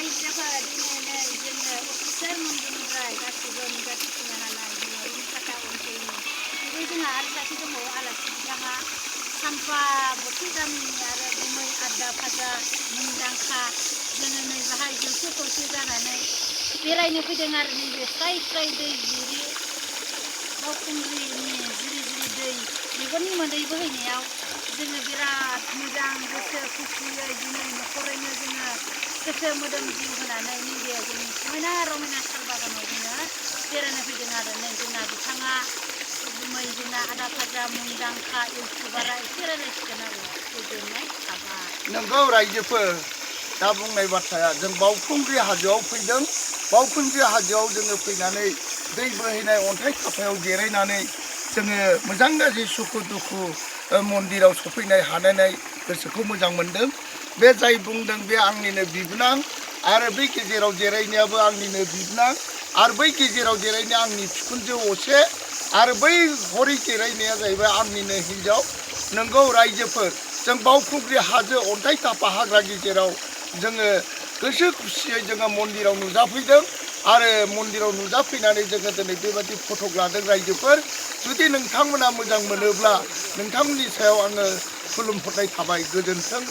रायजोफोर दिनै जोङो अफिसार मन्दिरनिफ्राय गासिबो नुजाथिफैनो हानाय जोङो रुनिकाटा ओनसोलनि बेबो जोंहा आरो सासे दंबावो आलासि बिथाङा सानफा बथि गामिनि आरो गुमै आद्दा फादा मुंदांखा जोङो नै बाहाय जौसे खौसे जानानै बेरायनो फैदों आरो नैबे स्राय स्राय दै जिरि बावखुंग्रिनि जिरि जिरि दै मेगननि मोदै बोहैनायाव जोङो बिराद मोजां गोसो खुसियै दिनै न'खरैनो जोङो गोसो मोदोम जिउ होनानै नैबे जोंनि समायना रमायना साल बागानाव जोङो बेरायनो फैदों आरो नै जोंना बिथाङा गुमै जोंना आदा फाजा मुंदांखा इउटुबारा एसे रायज्लायसिगोन आरो गोजोननाय थाबाय। नोंगौ रायजोफोर दा बुंनाय बाथ्राया जों बावखुंग्रि हाजोआव फैदों। बावखुंग्रि हाजोआव जोङो फैनानै दै बोहैनाय अन्थाइ थाफायाव जिरायनानै जोङो मोजां गाज्रि सुखु दुखु मन्दिराव सफैनाय हानानै गोसोखौ मोजां मोनदों। बे जाय बुंदों बे आंनिनो बिबोनां आरो बै गेजेराव जिरायनायाबो आंनिनो बिबोनां आरो बै गेजेराव जिरायनाया आंनि बिखुनजो असे आरो बै हरै जिरायनाया जाहैबाय आंनिनो हिन्जाव। नोंगौ रायजोफोर जों बावखुंग्रि हाजो अन्थाइ थाफा हाग्रा गेजेराव जोङो गोसो खुसियै जोङो मन्दिराव नुजाफैदों आरो मन्दिराव नुजाफैनानै जोङो दिनै बेबायदि फटक लादों रायजोफोर। जुदि नोंथांमोना मोजां मोनोब्ला नोंथांमोननि सायाव आङो खुलुमहरनाय थाबाय। गोजोन्थों।